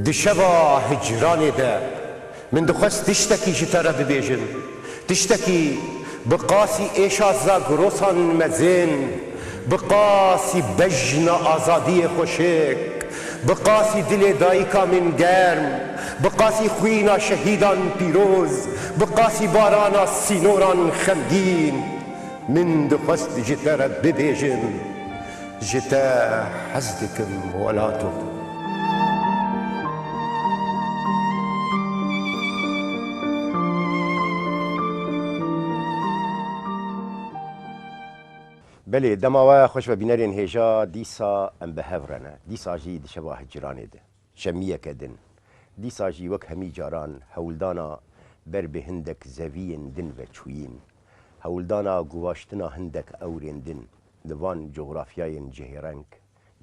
Di şeva hicranê de min dixwest tiştekî ji te re bibêjim. Tiştekî bi qasî êşa Zagrosan mezin, bi qasî bejna azadiyê xweşik, bi qasî dilê dayika min germ, bi qasî xwîna şehîdan pîroz, bi qasî barana sînoran xemgîn. Min dixwest ji te re bibêjim, ji te hez dikim welato. Belê, dema we xweş be bînerên hêja, dîsa em bi hev re ne. Dîsa jî di şeva hiciranê de. Şemiyeke din. Dîsa jî wek hemî caran hewldana ber bi hindek zeviyên din ve çûyîn. Hewldana guvaştina hindek ewrên din li van cografyayên cihêreng,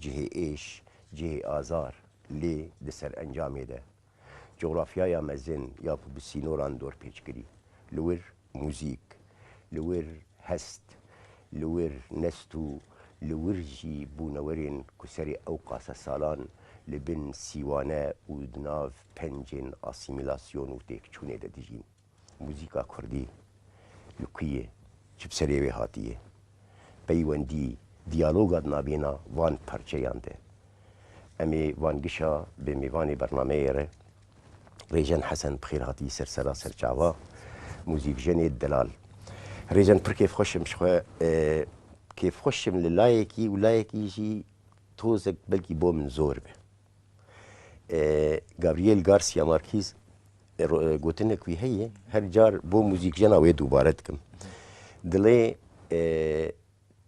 cihê êş, cihê azar lê di serencamê de cografyaya mezin ya ku bi sînoran dorpêçkirî li wir muzîk, li wir hest, li wir nest û li wir jî bûnewerên ku serê ewqase salan li bin sîwane û di nav pencên asîmîlasyon û têkçûnê de dijîn. Muzîka kurdî li ku ye, çi bi serê wê hatiye? Peywendî, diyaloga di navbêna van parçeyan de. Em ê van gişa bi mêvanê bernameyê re Rêjen Hesen bi xêr hatî ser sera serçava muzîkjenê delal. Rêjen pir kêfxweş im ji xwe kêfxweş im li layekî û layekî jî tozek belkî bo min zor be. Gabriel Garcia Marquez gotinek wî heye her car bo muzîkjena wê dubare dikim. Dilê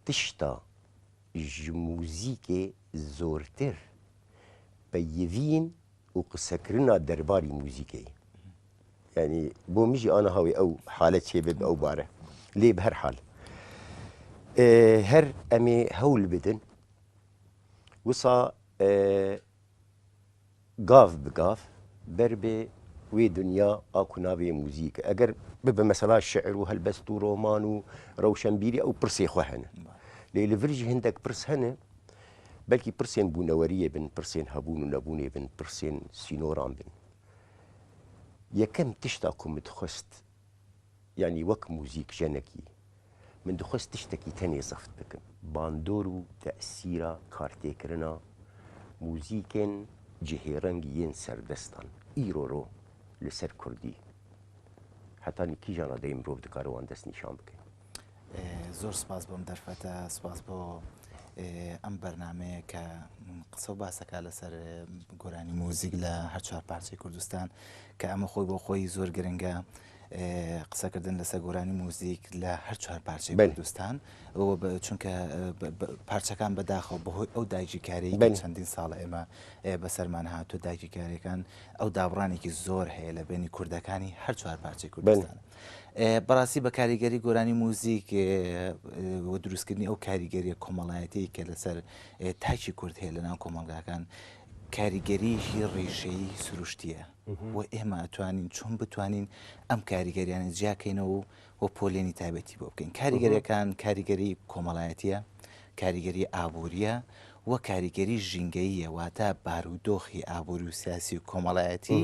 tişta ji muzîkê zortir peyivîn û qisekirina derbarî muzîkê ye. Yanî bo min jî aniha wê ew hale çêbe bi ew bare. Lê bi her hal her em ê hewl bidin wisa gav bi gav ber bi wê dinya a ku navê muzîk e. Eger bibe mesela şiir û helbest û roman û rewşenbîrî ew pirsê xwe hene. Lê li vir jî hindek pirs hene belkî pirsên bûneweriyê bin, pirsên hebûn û nebûnê bin, pirsên sînoran bin. Yekem tişta ku min dixwest yanî wek muzîkjenekî Min dixwest tiştekî tenê zeft bikim. Bandor û tesîra kartêkirina muzîkên cihêreng yên serdestan îro ro li ser kurdî hetanî kîjan radeyê mirov dikare wan destnîşan bike? Zor spas bo em derfete, spas bo em bernameyê ke qise û baseka li ser goranî muzîk li her çar parçeyê Kurdistan ke em xwe bo xwe zor giring e. قسەکردن لەسەر گۆرانی موزیک لە هەر چوار پارچەی کوردستان چونکە پارچەکان بەداخەوە بەهۆی ئەو داگیرکاری چەندین ساڵە ئێمە بەسەرمان هاتوو داگیرکاریەکان ئەو دابڕانێکی زۆر هەیە لە بینی کوردەکانی هەر چوار پارچەی کوردستان. بەڕاستی بە کاریگەری گۆرانی موزیک و دروستکردنی ئەو کاریگەریە کۆمەڵایەتی کە لەسەر تاکی کورد هەیە لە ناو کۆمەڵگاکان کاریگەریی ڕیشەیی سروشتیە و ئێمە ئەتوانین چۆن بتوانین ئەم کاریگەریانە جیاکەینەوە و و پۆلێنی تایبەتی بۆ بکەین کاریگەریەکان کاریگەری کۆمەڵایەتیە کاریگەری ئابووریە و کاریگەری ژینگەییە واتە بارودۆخی ئابووری و سیاسی و کۆمەڵایەتی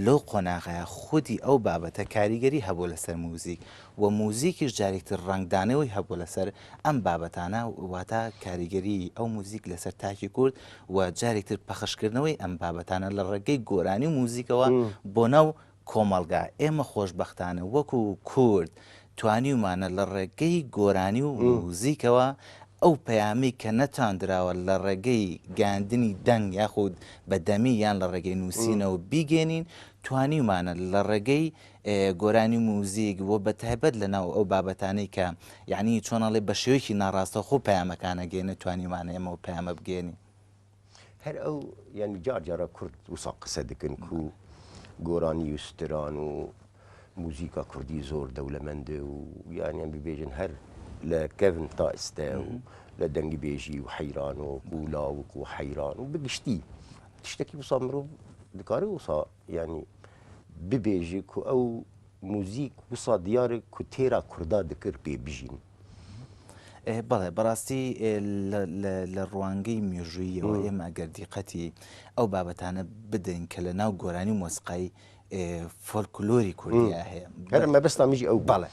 لەو قۆناغەیە خودی ئەو بابەتە کاریگەری هەبوو لەسەر موزیک و موزیکیش جارێکتر ڕەنگدانەوەی هەبوو لەسەر ئەم بابەتانە واتە کاریگەری ئەو موزیک لەسەر تاکی کورد و جارێکتر پەخشکردنەوەی ئەم بابەتانە لە ڕێگەی گۆرانی و موزیکەوە بۆ ناو کۆمەڵگا، ئێمە خۆشبەختانە وەکو کورد توانیومانە لە ڕێگەی گۆرانی و موزیکەوە ئەو پەیامەی کە نەتواندراوە لە ڕێگەی گەیاندنی دەنگ یاخود بە دەمی یان لە ڕێگەی نووسینەوە بیگەێنین توانیومانە لە ڕێگەی گۆرانی و موزیک و بە تایبەت لە ناو ئەو بابەتانەی کە یعنی چۆن ئەڵێ بە شێوەیەکی ناڕاستەوخۆ پەیامەکان ئەگەیەنێ توانیومانە ئێمە ئەو پەیامە بگەیەنین. هەر ئەو یانی جار جارە کورد وسا قسە دکن کو گۆرانی و ستران و موزیکا کوردی زۆر دەولەمەندە و یانی ئەم ببێژن هەر لە کەڤن تا ئێستا و لە دەنگبێژی و حەیرانۆک و لاوک و حەیران و بگشتی تشتێکی وسا مرۆڤ دکارێ وسا یانی ببێژێ کو ئەو موزیک وسا دیارە کو تێرا کوردا دکرد پێ بژین. بەڵێ بەڕاستی لە ڕوانگەی مێژووییەوە ئێمە ئەگەر دیقەتی ئەو بابەتانە بدەین کە لە ناو گۆرانی و مۆسیقای فۆلکلۆری کوردیا هەیە. هەر مەبەستم ژی ئەو بەڵێ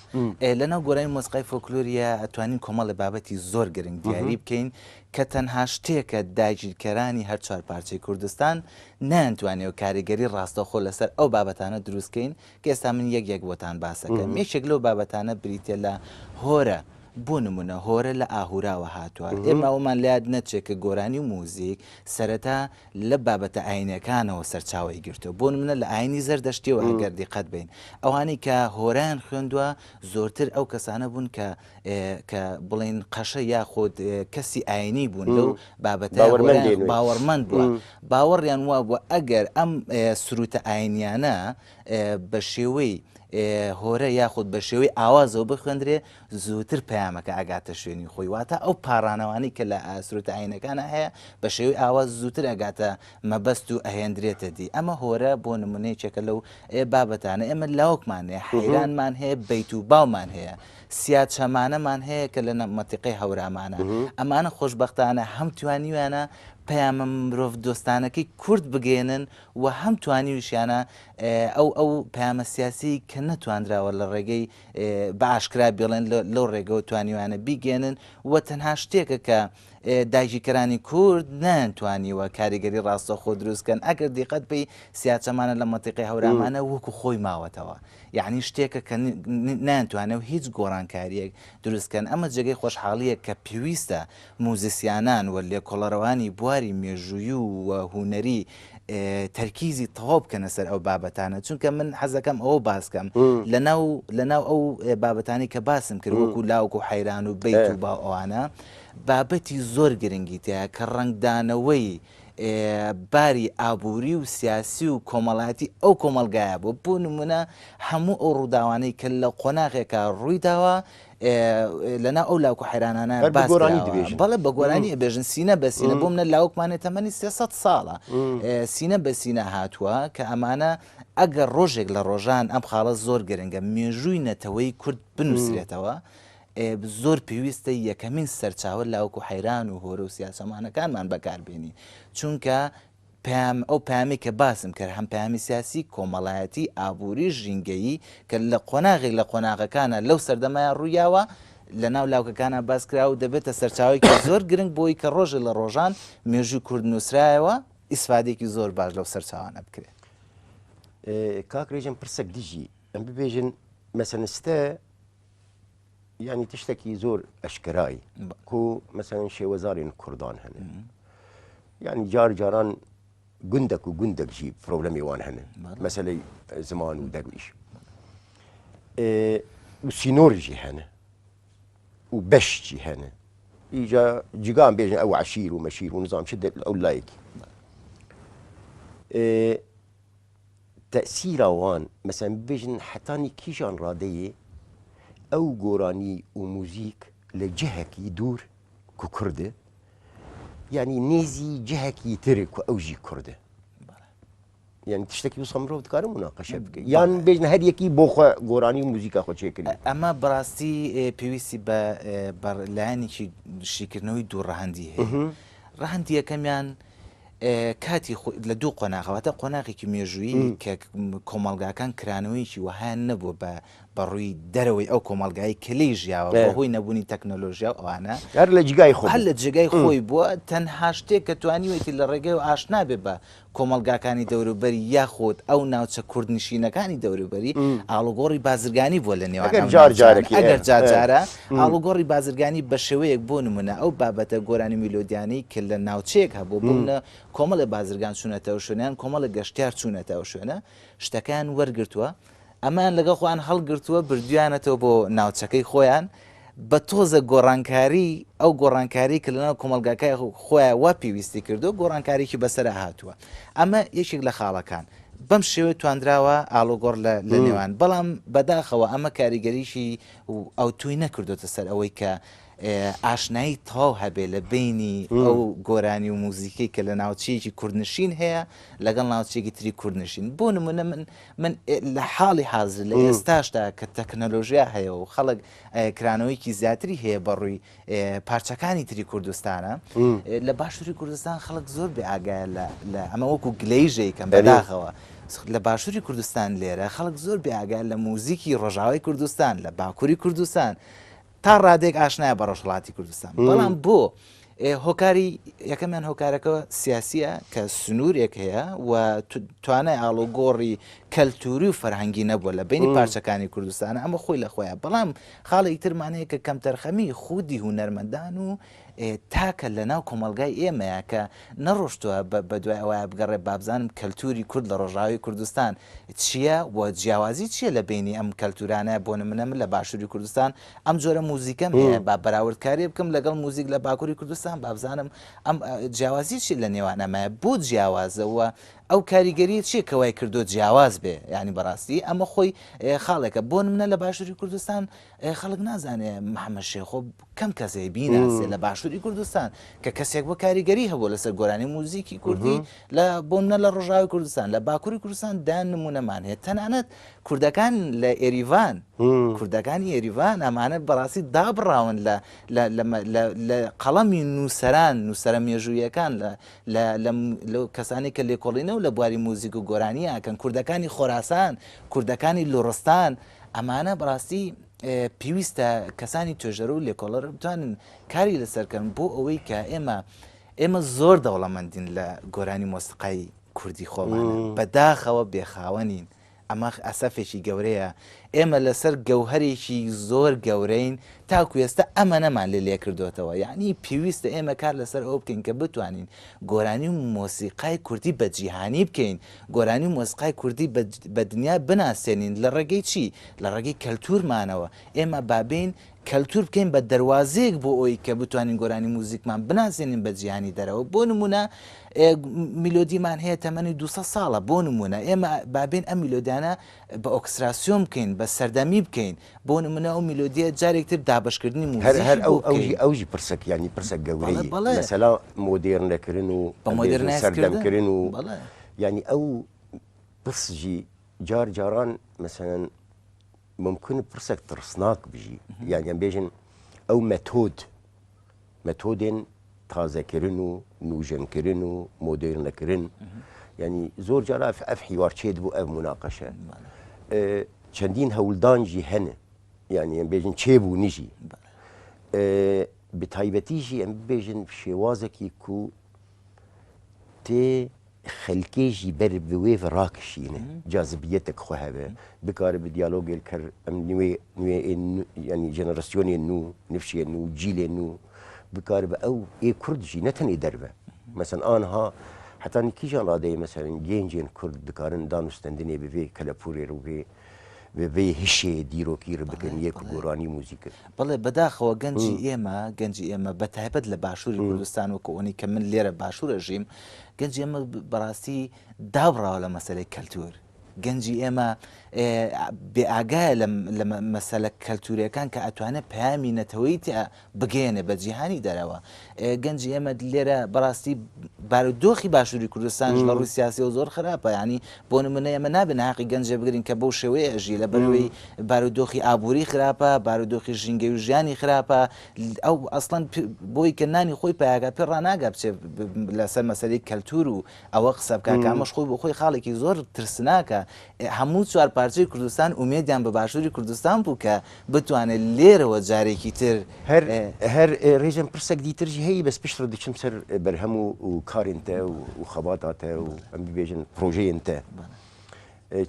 لە ناو گۆرانی مۆسیقای فۆلکلۆریە ئەتوانین کۆمەڵی بابەتی زۆر گرنگ دیاری بکەین کە تەنها شتێکە داگیرکەرانی هەر چوار پارچەی کوردستان نەیانتوانێ و کاریگەری ڕاستەوخۆ لەسەر ئەو بابەتانە دروست کەین کە ئێستا من یەک یەک بۆتان باسەکەم. یەکێک لەو بابەتانە بریتیە لە هۆرە. بۆ نمونە هۆرە لە ئاهوراوە هاتووە. ئێمە ئەوەمان لە یاد نەچێ کە گۆرانی و موزیک سەرەتا لە بابەتە ئاینیەکانەوە سەرچاوەی گرتووە. بۆ نمونە لە ئاینی زەردەشتیەوە ئەگەر دیقەت بەین ئەوانەی کە هۆرەیان خوێندووە زۆرتر ئەو کەسانە بوون کە کە بڵێین قەشە یاخود کەسی ئاینی بوون لەو بابەتە باوەڕمەند بووە باوەڕیان وابووە ئەگەر ئەم سروتە ئاینیانە بە شێوەی هۆرە یاخود بە شێوەی ئاوازەوە بخوێندرێ زووتر پەیامەکە ئەگاتە شوێنی خۆی واتە ئەو پاڕانەوانی کە لە سروتە ئاینەکانە هەیە بە شێوەی ئاواز زووتر ئەگاتە مەبەست و ئەهێندرێتە دی ئەمە هۆرە بۆ نمونە یەکێکە لەو بابەتانە ئێمە لاوکمان هەیە حەیرانمان هەیە بەیت و باومان هەیە سیاچەمانەمان هەیە کە لە مەنتیقەی هەورامانە. ئەمانە خۆشبەختانە هەم توانیویانە پەیامە مرۆڤدۆستانەکەی کورد بگەیەنن و هەم توانیویشیانە ئەو ئەو پەیامە سیاسیەی کە نەتواندراوە لە ڕێگەی بە ئاشکرا بیڵێن لەو ڕێگەوە توانیویانە بیگەیەنن و تەنها شتێکە کە داگیرکەرانی کورد نەیانتوانیوە کاریگەری ڕاستەوخۆ دروست کەن ئەگەر دیقەت بەی سیاچەمانە لە مەنتیقەی هەورامانە وەکو خۆی ماوەتەوە یەعنی شتێکە کە نەیانتوانێ و هیچ گۆڕانکارییەک دروست کەن، ئەمە جێگەی خۆشحاڵییە کە پێویستە موزیسیانان و لێکۆڵەرەوانی بواری مێژوویی و هونەری تەرکیزی تەواو بکەنە سەر ئەو بابەتانە، چونکە من حەزەکەم ئەوە باس کەم لەناو لەناو ئەو بابەتانەی کە باسم کرد وەکو لاوک و حەیران و بەیت و باو ئەوانە بابەتی زۆر گرنگی تیایە کە ڕەنگدانەوەی باری ئابووری و سیاسی و کۆمەڵایەتی ئەو کۆمەڵگایە بوو بۆ نمونە هەموو ئەو ڕووداوانەی کە لە قۆناغێکا ڕوویداوە لەنا ئەو لاوک و حەیرانانە بەڵێ بە گۆرانی ئەبێژن سینە بە سینە بۆ منە لاوکمانێ تەمەنی 300 ساڵە سینە بە سینە هاتووە کە ئەمانە ئەگەر ڕۆژێک لە ڕۆژان ئەم خاڵە زۆر گرنگە مێژووی نەتەوەی کورد بنووسرێتەوە زۆر پێویستە یەکەمین سەرچاوە لاوک و حەیران و هۆرە و سیاسەمانەکانمان بەکاربێنین چونکە پەیام ئەو پەیامەی کە باسم کرد هەم پەیامی سیاسی، کۆمەڵایەتی، ئابووری، ژینگەیی کە لە قۆناغێک لە قۆناغەکانا لەو سەردەمەیا ڕوویاوە لە ناو لاوکەکانا باس کرا و دەبێتە سەرچاوەیەکی زۆر گرنگ بۆی کە ڕۆژێک لە ڕۆژان مێژووی کورد نووسرایەوە ئیسفادەیەکی زۆر باش لەو سەرچاوانە بکرێت. کاک ڕێژم پرسەک دژی ئەم ببێژن مەسەلەن ستە یانی تشتێکی زۆر ئەشکرای کو مەسەلەن شێوەزارین کوردان هەن یعنی جار جاران گوندەک و گوندەک ژی پرۆبلەمی وان هەن مەسەلەی زمان و دەرویش و سینۆرژی هەن و بەشتی هەن ئیجا جگان بێژن ئەو عشیر و مەشیر و نظام چ ئەو لایەکی تەئسیرا وان مەسەن ببێژن حەتانی کیژان ڕادەیێ ئەو گۆرانی و موزیک لە جهەکی دوور کو کوردە یانی نێزی جهەکی تر کو ئەو ژی کوردە یعنی تشتێکی وسا مرۆڤ دکارە مناقەشە بکە یان بێژن هەر یەکی بۆ خۆ گۆرانی و موزیکا خۆ چێکردی. ئەمە بەڕاستی پێویستی بە بە لایەنێکی شیکردنەوەی دوو ڕەهەندی هەیە ڕەهەندی یەکەمیان کاتی خۆی لە دوو قۆناغە واتە قۆناغێکی مێژوویی کە کۆمەڵگاکان کرانەوەیەکی وەهایان نەبووە بە بەڕووی دەرەوەی ئەو کۆمەڵگای کە لێی ژیاوە بەهۆی نەبوونی تەکنەلۆژیا و ئەوانە هەر لە جێگای خۆی هەر لە جێگای خۆی بووە تەنها شتێک کە توانیوێتی لە ڕێگەی و ئاشنا بێ بە کۆمەڵگاکانی دەوروبەری یاخود ئەو ناوچە کوردنشینەکانی دەوروبەری ئاڵوگۆڕی بازرگانی بووە لە نێوان ئەگەر جار جارەکی ئەگەر جار جارە ئاڵوگۆڕی بازرگانی بە شێوەیەک بۆ نمونە ئەو بابەتە گۆرانی میلۆدیانەی کە لە ناوچەیەک هەبوو بۆ منە کۆمەڵێ بازرگان چوونەتە ئەو شوێنە یان کۆمەڵێک گەشتیار چوونەتە ئەو شوێنە شتەکەیان وەرگرتووە ئەمەیان لەگەڵ خۆیان هەڵگرتووە بردویانەتەوە بۆ ناوچەکەی خۆیان بە تۆزە گۆڕانکاری ئەو گۆڕانکاری کە لەناو کۆمەڵگاکای خۆیان وا پێویستی کردو گۆڕانکاریی بەسەرا هاتووە ئەمە یەکێک لە خاڵەکان بەم شێوەیە تواندراوە ئاڵوگۆڕ لە نێوان بەڵام بەداخەوە ئەمە کاریگەریی ئەوتۆی نەکردۆتە سەر ئەوەی کە ئاشنایی تەواو هەبێ لە بەینی ئەو گۆرانی و موزیکەی کە لە ناوچەیەکی کوردنشین هەیە لەگەڵ ناوچەیەکی تری کوردنشین. بۆ نمونە من من لە حاڵی حازر لە ئێستاشدا کە تەکنەلۆژیا هەیە و خەڵک کرانەوەیەکی زیاتری هەیە بەڕووی پارچەکانی تری کوردستانە لە باشووری کوردستان خەڵک زۆر بێ ئاگایە لە ئەمە وەکو گلەیی ژەیکەم بەداخەوە لە باشووری کوردستان لێرە خەڵک زۆر بێ ئاگایە لە موزیکی ڕۆژاوای کوردستان لە باکووری کوردستان تا ڕادەیەک ئاشنایە بە ڕۆژهەڵاتی کوردستان بەڵام بۆ هۆکاری یەکەمیان هۆکارەکە سیاسیە کە سنوورێک هەیە و توانای ئاڵوگۆڕی کەلتوری و فەرهەنگی نەبووە لە بینی پارچەکانی کوردستان ئەمە خۆی لە خۆیان بەڵام خاڵێکی ترمان هەیە کە کەمتەرخەمی خودی هونەرمەندان و تاکە لە ناو کۆمەڵگای ئێمەیە کە نەڕۆشتووە بە دوای ئەوەیا بگەڕێ بابزانم کەلتوری کورد لە ڕۆژاوای کوردستان چییە و جیاوازی چییە لە بەینی ئەم کەلتورانە بۆ نمونە من لە باشوری کوردستان ئەم جۆرە موزیکەم هەیە با بەراوردکاری بکەم لەگەڵ موزیک لە باکوری کوردستان بابزانم ئەم جیاوازی چی لە نێوان ئەمە بۆ جیاوازە و ئەو کاریگەریە چیە کە وای کردووە جیاواز بێ یانی بەڕاستی ئەمە خۆی خاڵێکە بۆ نمونە لە باشوری کوردستان خەڵک نازانێ محەممەد شێخۆ کەم کەسێ بیناسێ لە باشوری کوردستان کە کەسێک بۆ کاریگەری هەبوو لەسەر گۆرانی موزیکی کوردی لە بۆ منە لە ڕۆژاوی کوردستان لە باکوری کوردستان دان نمونەمان هەیە تەنانەت کوردەکان لە ئێریڤان کوردەکانی ئێریڤان ئەمانە بەڕاستی دابڕاون لە لە قەڵەمی نووسەران نووسەرە مێژوویەکان لە لە لە لەو کەسانەی کە لێکۆڵینەوە لە بواری موزیک و گۆرانی ئەکەن، کوردەکانی خۆراسان، کوردەکانی لوڕستان، ئەمانە بەڕاستی پێویستە کەسانی توێژەر و لێکۆڵەر بتوانن کاری لەسەر کەن بۆ ئەوەی کە ئێمە ئێمە زۆر دەوڵەمەندین لە گۆرانی مۆسیقای کوردی خۆمانە بەداخەوە بێخاوەنین ئەمە ئەسەفێکی گەورەیە، ئێمە لەسەر گەوهەرێکی زۆر گەورەین تاکو ئێستا ئەمەنەمان لێ لێکردۆتەوە، یەعنی پێویستە ئێمە کار لەسەر ئەوە بکەین کە بتوانین گۆرانی و مۆسیقای کوردی بە جیهانی بکەین، گۆرانی و مۆسیقای کوردی بە دنیا بناسێنین لە ڕێگەی چی؟ لە ڕێگەی کەلتورمانەوە، ئێمە با بێین کەلتور بکەین بە دەروازەیەک بۆ ئەوەی کە بتوانین گۆرانی موزیکمان بناسێنین بە جیهانی دەرەوە بۆ نمونە میلۆدیمان هەیە تەمەنی 200 ساڵە بۆ نمونە ئێمە بابێن ئەم میلۆدیانە بە ئۆکستراسیۆن بکەین بە سەردەمی بکەین بۆ نمونە ئەو میلۆدیە جارێکتر دابشکردنی هەر هەر ئەو ئەوژی ئەوژی پرسەک ینی پرسە گەورەی مەسەلا مۆدێرنەکردن و بە سەردەمکردن و ینی ئەو پرسجی جار جاران مەسەن ممکن پرسێک ترسناک بژی یان یان بێژن ئەو مەتۆد مەتۆدێن تازەکردن و نوژەنکردن و مۆدێرنەکردن ینی زۆر جارا ئەف حیوار چێت بوو ئەv مناقەشە چەندین هەوڵدانجی هەنە یعنی ئەم بێژن چێ بوو نژی بە تایبەتیژی ئەم بێژن شێوازێکی کو تێ خەلکێ ژی بەر bi wê ve rakişîne, cazibiyetek xwe hebe, bikaribe diyalogê li ker em nûê nûê ê nû yanî jenerasyonên nû, nifşên nû, cîlên nû bikaribe ew ê kurd jî ne tenê derve. Meselen aniha hetanî kîjan radeyê meselen gêncên kurd dikarin danûstendinê bi vê kelepûrê re û vê bi vê hişê dîrokî re bikin yê ku goranî muzîk in. بەڵێ بەداخەوە گەنجی ئێمە گەنجی ئێمە بە تایبەت لە باشووری کوردستان وەکو ئەوەی کە من لێرە باشوور ئەژیم گەنجی ئێمە بەڕاستی دابڕاوە لە مەسەلەی کەلتور گەنجی ئێمە بێ ئاگایە لە مەسەلە کەلتورەکان کە ئەتوانێت پەیامی نەتەوەیی تیا بگەیەنێ بە جیهانی دەرەوە گەنجی ئێمە لێرە بەڕاستی بارودۆخی باشووری کوردستانش لە ڕووی سیاسیەوە زۆر خراپە ینی بۆ نمونە ئێمە نابێ ناحەقی گەنجێ بگرین کە بەو شێوەیە ئەژی لە بەرەوەی بارودۆخی ئابووری خراپە بارودۆخی ژینگەی و ژیانی خراپە ئەو ئەسڵەن بۆی کە نانی خۆی پیاگا پێ ڕناگا بچێ لەسەر مەسەلەی کەلتور و ئەوە قسە بکە کە ئەمەش خۆی بۆ خۆی خاڵێکی زۆر ترسناکە هەموو چوار پارچەی کوردستان ئومێدیان بە باشووری کوردستان بوو کە بتوانێت لێرەوە جارێکی تر هەر هەر ڕێژەم پرسێک دیترژی هەیە بەس پشت دچم سەر بەرهەم و کارên te و خەباتا te و ئەم ببێژن پرۆژەیên te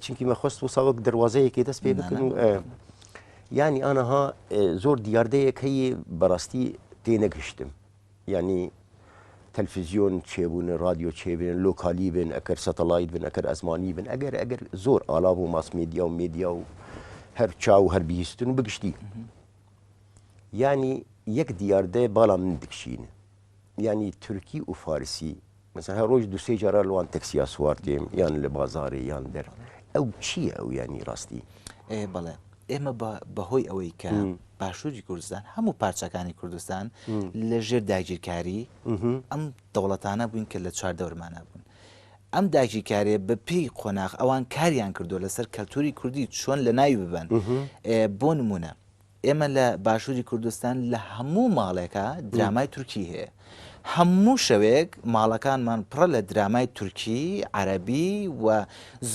چونکی me xwest wisa wek derwazeyekê dest pê bikin û yanî aniha zor diyardeyek heye bi rastî tê negihiştim. Yanî televîzyon çêbûne, radyo çêbûne, lokalî bin, eger satelayt bin, eger ezmanî bin, eger eger zor alav û mass medya û medya û her çaw her bihîstin û bi giştî. Yanî yek diyarde bala min dikişîne. Yanî Tirkî û Farisî mesela her roj du sê cara li wan teksiya siwar têm yan li bazarê yan der. Ew çi ye ew yanî rastî? Belê. ئێمە بەهۆی ئەوەی کە باشووری کوردستان هەموو پارچەکانی کوردستان لە ژێر داگیرکاری ئەم دەوڵەتانە بووین کە لە چواردەورمانە بوون. ئەم داگیرکاریە بە پێی قۆناغ ئەوان کاریان کردووە لەسەر کەلتوری کوردی چۆن لە ناوی ببەن بۆ نمونە ئێمە لە باشووری کوردستان لە هەموو ماڵێکا درامای تورکی هەیە هەموو شەوێک ماڵەکانمان پڕە لە درامای تورکی عەرەبی و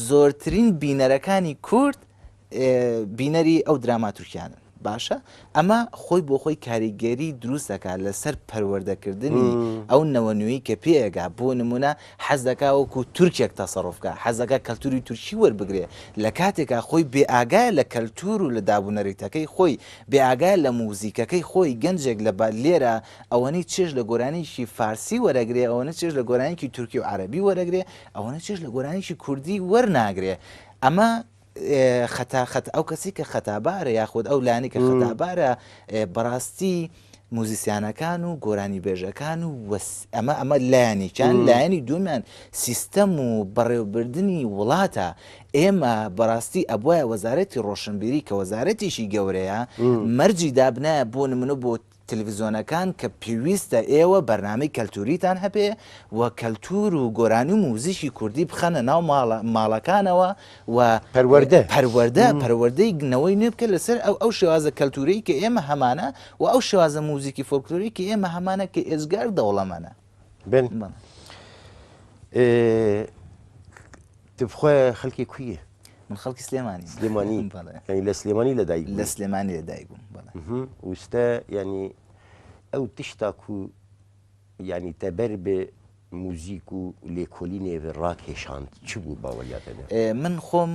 زۆرترین بینەرەکانی کورد بینەری ئەو دراما تورکیانن باشە ئەمە خۆی بۆ خۆی کاریگەری دروست دەکات لەسەر پەروەردەکردنی ئەو نەوە نوێی کە پێگا بۆ نمونە حەز دەکا وەکو تورکێک تەسەڕوف کا حەز دەکا کەلتوری تورکی وەربگرێ لە کاتێکا خۆی بێ ئاگایە لە کەلتور و لە دابونەریتەکەی خۆی بێ ئاگایە لە موزیکەکەی خۆی گەنجێک لە لێرە ئەوەنەی چێژ لە گۆرانیی فارسی وەرەگرێ ئەوەنە چێژ لە گۆرانیی تورکی و عەرەبی وەرەگرێ ئەوەنە چێژ لە گۆرانیی کوردی وەرناگرێ ئەمە خەتا خەت ئەو کەسی کە خەتابارە یاخود ئەو لایەنی کە خەتابارە بەڕاستی موزیسیانەکان و گۆرانی بێژەکان و ئەمە ئەمە لایەنێکیان لایەنی دوومیان سیستەم و بەڕێوبردننی وڵاتە ئێمە بەڕاستی ئەبواە وەزارەتی ڕۆشنبیری کە وەزارەتێکی گەورەیە مەرجی دابنایە بۆ نمونە بۆ تلفزیۆنەکان کە پێویستە ئێوە بەرنامەی کەلتوریتان هەبێ و کەلتور و گۆرانی و موزیکی کوردی بخەنە ناو ماڵە ماڵەکانەوە و پەروەردە. پەروەردە پەروەردەی نەوەی نوێ بکە لەسەر ئەو ئەو شێوازە کەلتورەی کە ئێمە هەمانە و ئەو شێوازە موزیکی فۆلکلۆری کە ئێمە هەمانە کە ئێجگار دەوڵەمەنە. بن. بەڵێ. تب خۆ خەلکی کویە؟ من خەڵکی سلێمانی سلێمانی یعنی لە سلێمانی لە دایک لە سلێمانی لە دایک بووم بەڵێ وستە یعنی ئەو تشتا کو یعنی تەبەر بێ موزیک و لێکۆلینێ ڕاکێشاند چ بوو باوەریاتە من خۆم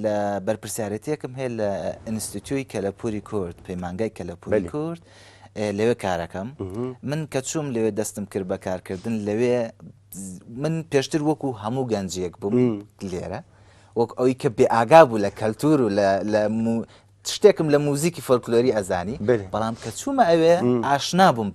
لە بەرپرسیارەتێکم هەیە لە ئینستیتیوی کەلەپوری کورد پەیمانگای کەلەپوری کورد لەوێ کارەکەم من کە چووم لەوێ دەستم کرد بە کارکردن لەوێ من پێشتر وەکو هەموو گەنجێک بووم لێرە وەک ئەوی کە بێ ئاگا بوو لە کەلتور و لە شتێکم لە موزیکی فۆلکلۆری ئەزانی بەڵام کە چوومە ئەوێ ئاشنا بووم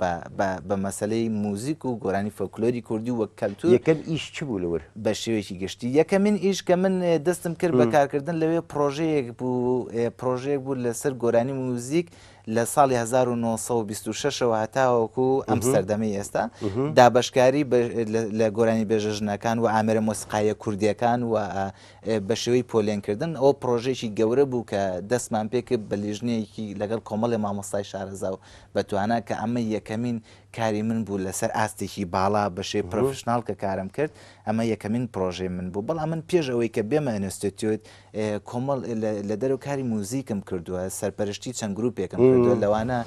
بە مەسلەی موزیک و گۆرانی فۆلکلۆری کوردی وەک کەلتور یەکەم ئیش چ بوو لەوەر بە شێوەیەکی گشتی یەکەمین ئیش کە من دەستم کرد بە کارکردن لەوێ پرۆژەیەک بوو پرۆژەیەک بوو لەسەر گۆرانی موزیک لە ساڵی 1926 ەوە هەتاوەکو ئەم سەردەمەی ئێستا دابەشکاری لە گۆرانیبێژە ژنەکان و ئامێرە مۆسیقاییە کوردییەکان و بە شێوەی پۆلێنکردن ئەوە پڕۆژەیەکی گەورە بوو کە دەستمان پێکرد بە لیژنەیەکی لەگەڵ کۆمەڵێ مامۆستای شارەزا و بەتوانا کە ئەمە یەکەمین کاری من بوو لەسەر ئاستێکی باڵا بە شێوەی پرۆفشناڵ کە کارم کرد ئەمە یەکەمین پڕۆژەی من بوو بەڵام من پێش ئەوەی کە بێمە ئینستیتیوت کۆمەڵ لە دەرەوە کاری موزیکم کردووە، سەرپەرشتی چەند گروپێکم کردووە، لەوانە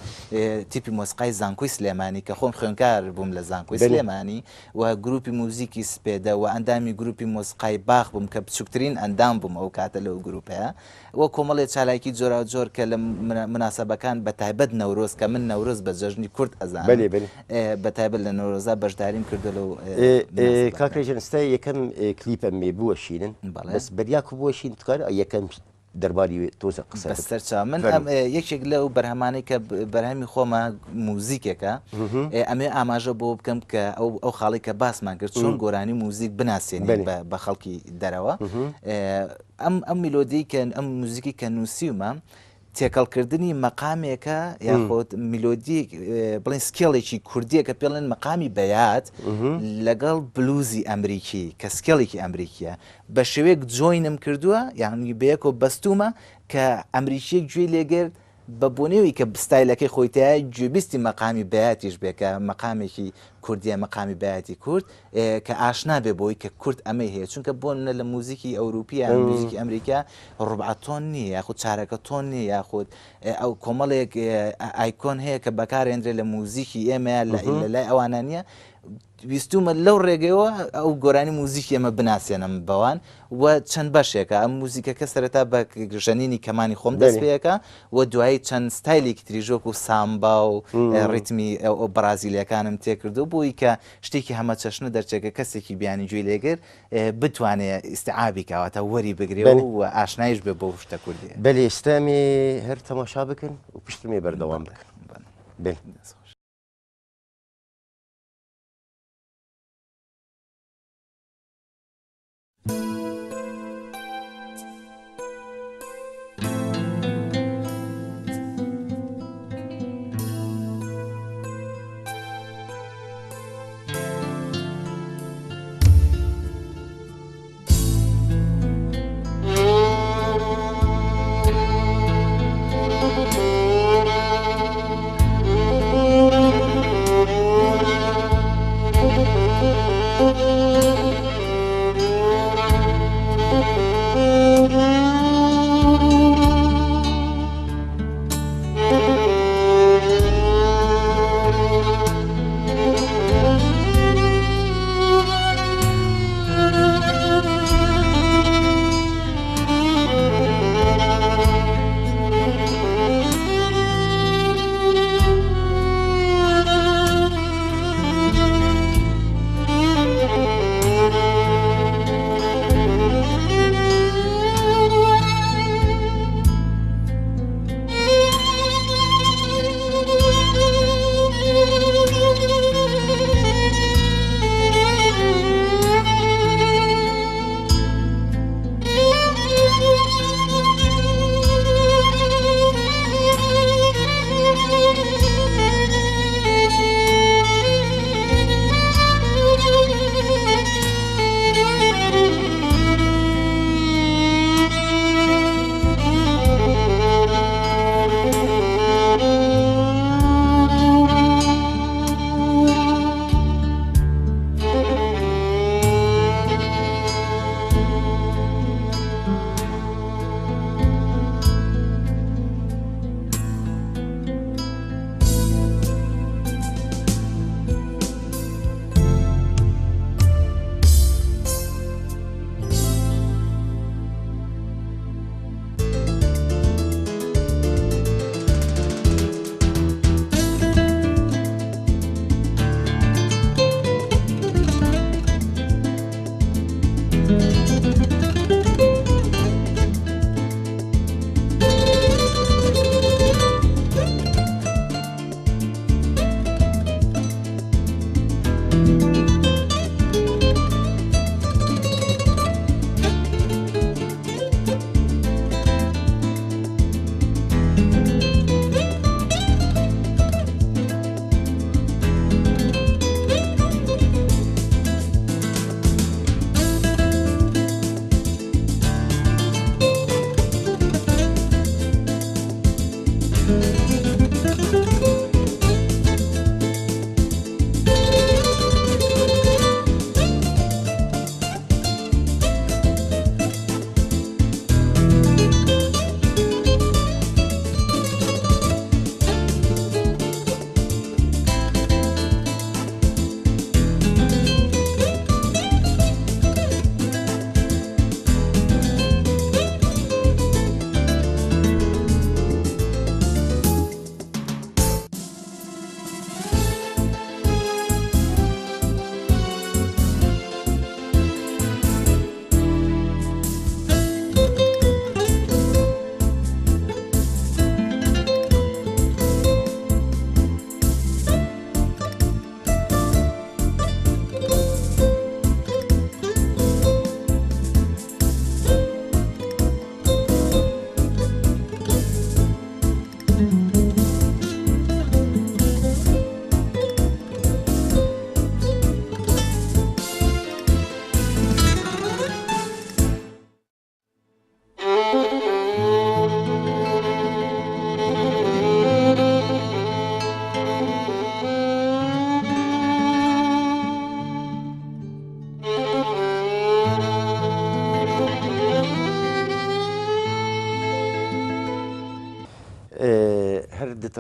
تیپی مۆسیقای زانکۆی سلێمانی کە خۆم خوێندکار بووم لە زانکۆی سلێمانی و گروپی موزیکی سپێدە و ئەندامی گروپی مۆسیقای باخ بووم کە بچووکترین ئەندام بووم ئەو کاتە لەو گروپەیە و کۆمەڵێ چالاکی جۆراوجۆر کە لە مناسەبەکان بە تایبەت نەورۆز کە من نەورۆز بە جەژنی کورد ئەزانم بە تایبەت لە نەورۆزا بەشداریم کردووە لەو کاک ڕێژەن ستا یەکەم کلیپ ئەمێ بوەشینن بەس بەریا کو بوەشین تکار یەکەم دەرباری تۆزە قسە بەسەر چاو من ئەم یەکێک لەو بەرهەمانەی کە بەرهەمی خۆمە موزیکێکە ئەمێ ئاماژە بۆ بکەم کە ئەو ئەو خاڵی کە باسمان کرد چۆن گۆرانی موزیک بناسێنین بە خەڵکی دەرەوە ئەم ئەم میلۆدی کە ئەم موزیکی کە نووسیومە تێکەڵکردنی مەقامێکە یاخود میلۆدی بڵێن scale ێکی کوردیە کە پێڵێن مەقامی بەیات لەگەڵ بلوزی ئەمریکی کە scale ێکی ئەمریکیە بە شێوەیەک join م کردووە یعنی بەیەکەوە بەستومە کە ئەمریکیەک گوێی لێگرت بە بۆنەوەی کە ستایلەکەی خۆی تایە گوێبیستی مەقامی بەیاتیش بێ کە مەقامێکی کوردیە مەقامی بەیاتی کورد کە ئاشنا بێ بۆی کە کورد ئەمەی هەیە چونکە بۆ نمونە لە موزیکی ئەوروپی یان موزیکی ئەمریکا ڕوبعە تۆن نییە یاخود چارەکە تۆن نییە یاخود ئەو کۆمەڵێک ئایکۆن هەیە کە بەکارێندرێ لە موزیکی ئێمە لە لای ئەوانە نییە ویستومە لەو ڕێگەیەوە ئەو گۆرانی موزیکی ئێمە بناسێنم بەوان و چەند بەشێکە ئەم موزیکەکە سەرەتا بە ژەنینی کەمانی خۆم دەست پێەکە و دوایی چەند ستایلێکی تریش وەکو سامبا و ڕیتمی بەڕازیلیەکانم تێکردو بۆی کە شتێکی هەمەچەشنە دەرچێت کە کەسێکی بیانی گوێی لێگر بتوانێ ئیستیعابی کا واتە وەری بگرێ و ئاشنایش بێ بەو شتە کوردیە. بەلێ ئێستا مێ هەر تەماشا بکەن و پشت مێ بەردەوام بکەن. بەلێ.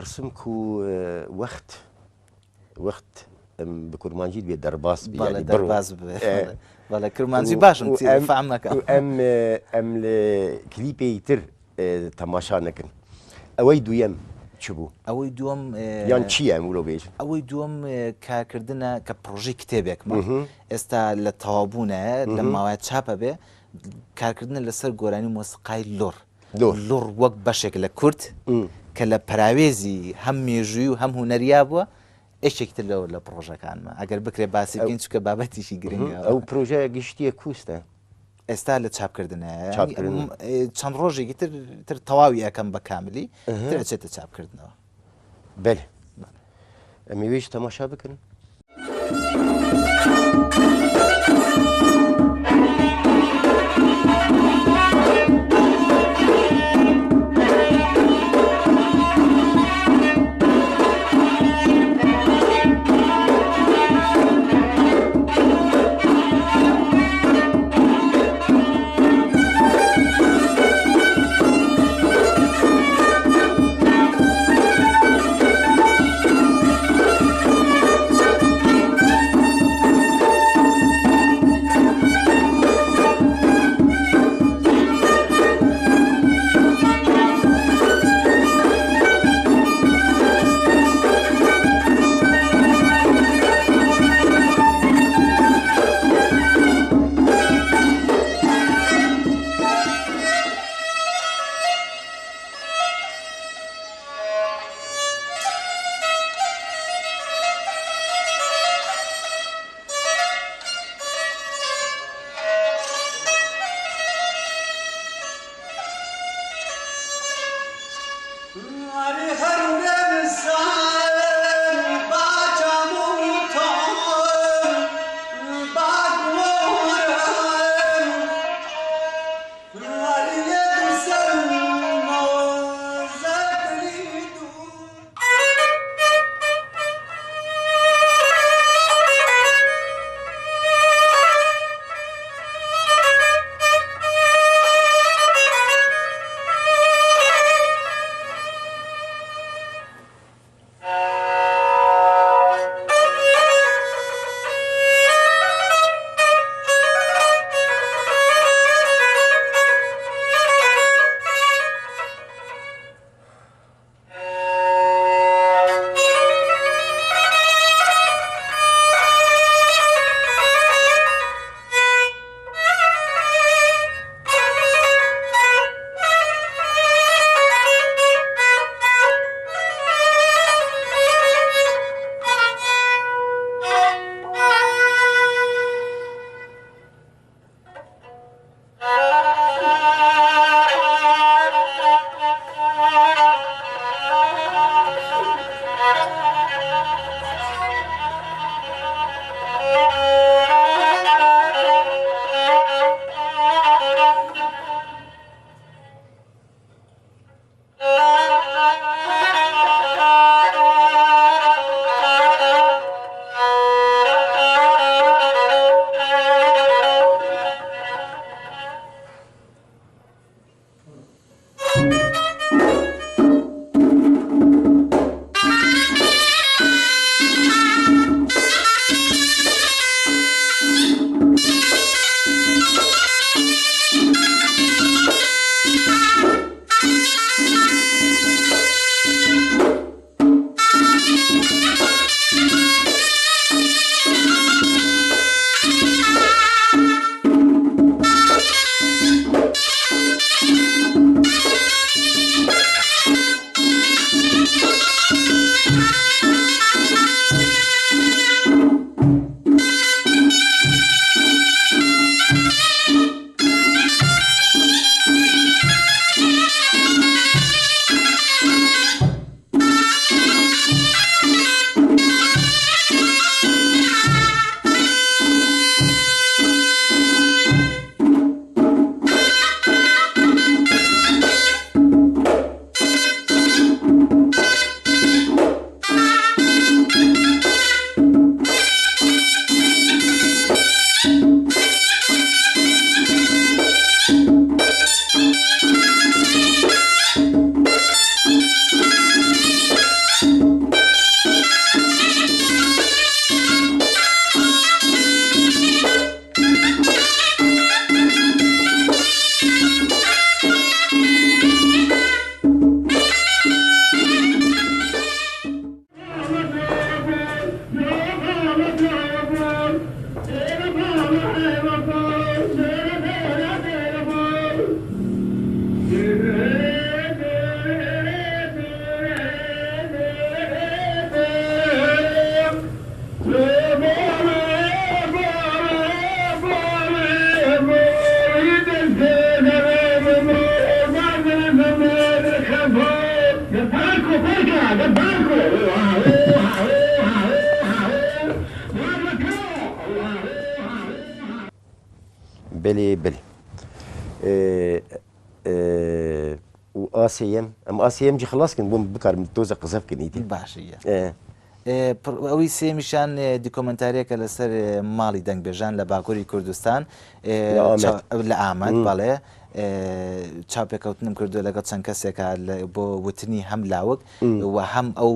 دەترسم کو وەخت وەخت بە کورمانجی دبێ دەرباس بی بەڵێ دەرباز بێ بەڵێ کرمانجی باشم فام نەکەم ئەم ئەم لە کلیپێی تر تەماشا نەکەن ئەوەی دوویەم چ بوو؟ ئەوەی دووەم یان چییە ئەم ورۆ بێژ؟ ئەوەی دووەم کارکردنە کە پڕۆژەی کتێبێکمە ئێستا لە تەواوبوونە لە ماوەیە چاپە بێ کارکردنە لەسەر گۆرانی مۆسیقای لوڕ لوڕ وەک بەشێک لە کورد کە لە پەراوێزی هەم مێژووی و هەم هونەریا بووە یەکێکی تر لەوە لە پڕۆژەکانمە ئەگەر بکرێ باسی بکەین چونکە بابەتێکی گرنگە. ئەو پرۆژە گشتیە کوستە؟ ئێستا لە چاپکردنە چەند ڕۆژێکی تر تر تەواوی ئەەکەم بە کاملی تر ئەچێتە چاپکردنەوە. بەلێ ئەمەوێش تەماشا بکەن. بەلێ بەلێ و ئا سێیەم ئەم ئا سێیەم جی خلاص کن بۆم بکارم تۆزە قسە بکەن ئیدی. باشە ئەوی سێمیشان دیکۆمنتاریەکە لەسەر ماڵی دەنگبێژان لە باکووری کوردستان لە ئامەد بەڵێ چاوپێکەوتنم کردو لەگەڵ چەند کەسێکا بۆ وتنی هەم لاوک و هەم ئەو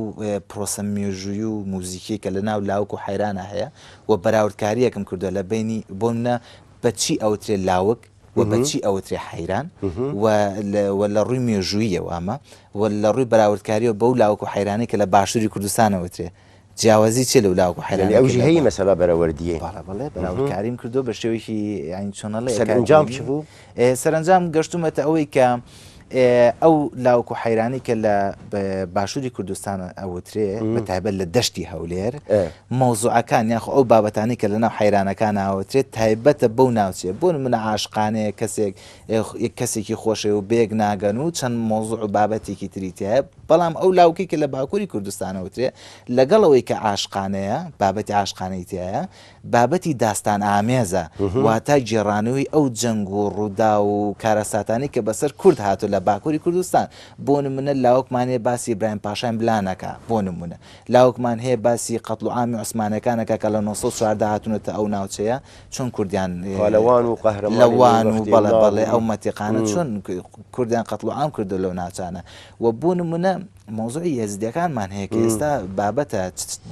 پرۆسە مێژووی و موزیکی کە لە ناو لاوک و حەیرانە هەیە و بەراوردکاریەکم کردووە لە بینی بۆ منە بە چی ئەوترێ لاوک و بە چی ئەوترێ حەیران و لە ڕووی مێژوویەوە ئەمە و لە ڕووی بەراوردکاریەوە بەو لاوک و حەیرانەی کە لە باشووری کوردستان ئەوترێ جیاوازی چیە لەو لاوک و حەیرانەی یانی ئەو ژی هەیی مەسەلا بەرەوەردیە؟ بەڵێ بەڵێ بەراوردکاریم کردووە بە شێوەیەکی یانی چۆن ئەڵێ سەرئەنجام چ بوو؟ سەرەنجام گەشتوومەتە ئەوەی کە ئەو لاوک و حەیرانەی کە لە باشووری کوردستان ئەوترێ بە تایبەت لە دەشتی هەولێر مەوزوعەکان یاخۆ ئەو بابەتانەی کە لەناو حەیرانەکان ئاوترێت تایبەتە بەو ناوچەیە بۆ نمونە عاشقانەیە کەسێک کەسێکی خۆشەوێ و بەیەک ناگەن و چەند مەوزوع و بابەتێکی تری تایە بەڵام ئەو لاوکەی کە لە باکووری کوردستان ئەوترێ لەگەڵ ئەوەی کە عاشقانەیە بابەتی عاشقانەی تایە بابەتی داستان ئامێزە واتە گێڕانەوەی ئەو جەنگ و ڕووداو و کارەساتانەی کە بەسەر کورد هاتووە لە باکووری کوردستان بۆ نمونە لاوکمان هەیە باسی ئیبراهیم پاشای ملان ئەکا بۆ نمونە لاوکمان هەیە باسی قەتڵ و عامی عوسمانەکان ئەکا کە لە 914 هاتوونەتە ئەو ناوچەیە چۆن کوردیان پالەوان و قەهرەمانی لە وان و وەختی بەڵێ ناو بەڵێ ئەو مەتیقانە چۆن کوردیان قەتڵ و عام کردو لەو ناوچانە و بۆ نمونە مەوزوعی یەزیدیەکانمان هەیە کە ئێستا بابەتە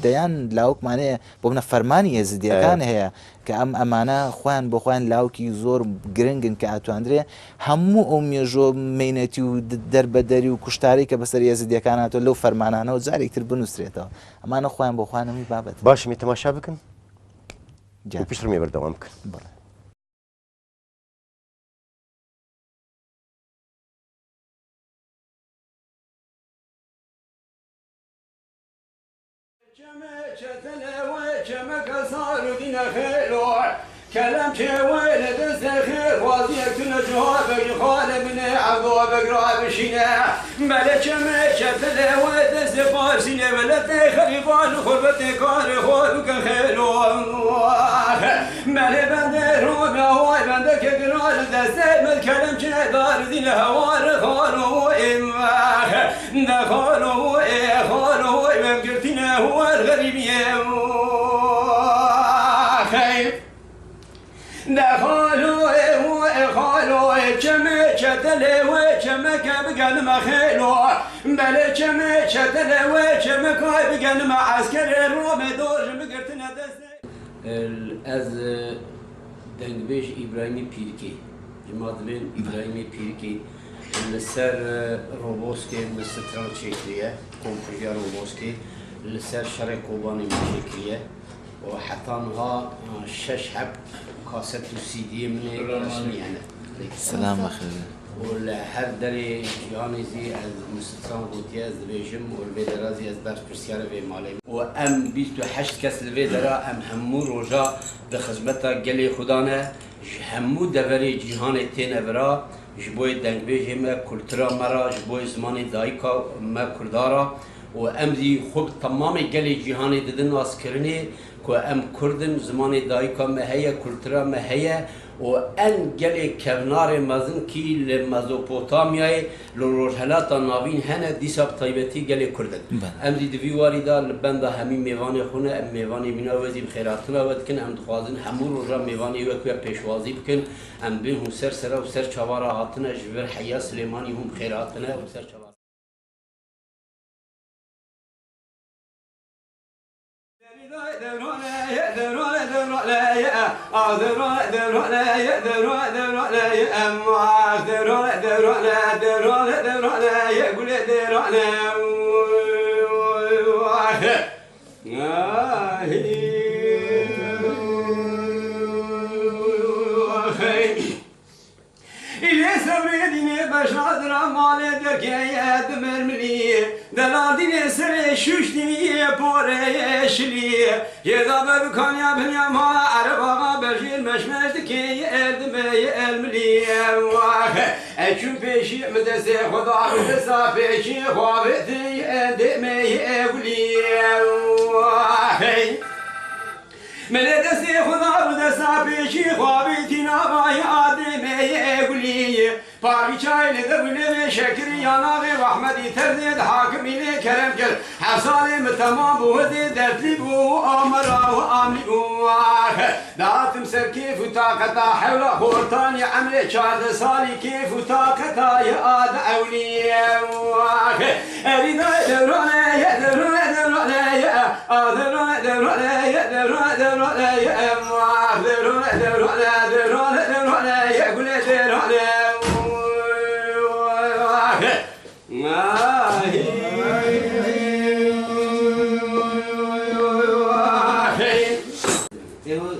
دەیان لاوکمان هەیە بۆ منە فەرمانی یەزیدیەکان هەیە کە ئەم ئەمانە خۆیان بۆ خۆیان لاوکی زۆر گرنگن کە ئەتواندرێ هەموو ئەو مێژۆ مەینەتی و دەربەدەری و کوشتارەی کە بەسەر یەزیدیەکان هاتووە لەو فەرمانانەوە جارێک تر بنووسرێتەوە ئەمانە خۆیان بۆ خۆیان هەمووی بابەتن. باشە مێ تەماشا بکەن و پشت ڕمێ بەردەوام بکەن. بەڵێ. ئەز دەنگبێژ ئیبراهیمی پیرکی ji ma dibên ئیبراهیمی پیرکی li ser Roboskê min stran çêkiriye komkujiya Roboskê li ser şerê Kobanê min çêkiriye û heta niha şeş heb kaset û CD'yê min ê resmî hene. Selam bexêr. û li her derê cîhanê zî ez min stran gotiye ez dibêjim û li vê dera zî ez berpirsyarê vê malê û em 28 kes li vê dera em hemû roja di xizmeta gelê xwe de ne ji hemû deverê cîhanê têne vira ji bo dengbêjê me kultura me re ji bo zimanê dayika me Kurda re û em zî xwe bi temamê gelê cîhanê didin naskirinê ku em Kurd in zimanê dayika me heye kultura me heye û en gelê kevnarê mezin kî li Mezopotamyayê li Rojhilata Navîn hene dîsa bi taybetî gelê Kurd in. Em zî di vî warî de li benda hemî mêvanê xwe ne em mêvanê mîna we zî bi xêrhatina we dikin em dixwazin hemû roja mêvanê we ku pêşwazî bikin em bên hûn ser sere û ser çawa re hatine ji vir heya Silêmanî hûn bi xêr hatine û ser çawa من دەستی خودا و دەستا پێشی خوابیتی ناوای ئادەمێ گولی پاڕی چای لە دەو لێوێ شەکری یاناغێ ڕەحمەتی تەرزێ حاکمی لێ کەرەم کرد هەفت ساڵێ من تەمام بوو هەزێ دەرتلی بوو ئامرا و ئاملی بوو داتم سەر کێف و تاقەتا حەولا خۆرتانی عەمرێ 14 ساڵی کێف و تاقەتای ئادە ئەولیە ئەری دەورانە دەورانە دەورانە دەورانە دەورانە دەورانە دەورانە دەورانە دەورانە دەورانە دەورانە گولێ دەورانە. ئێوە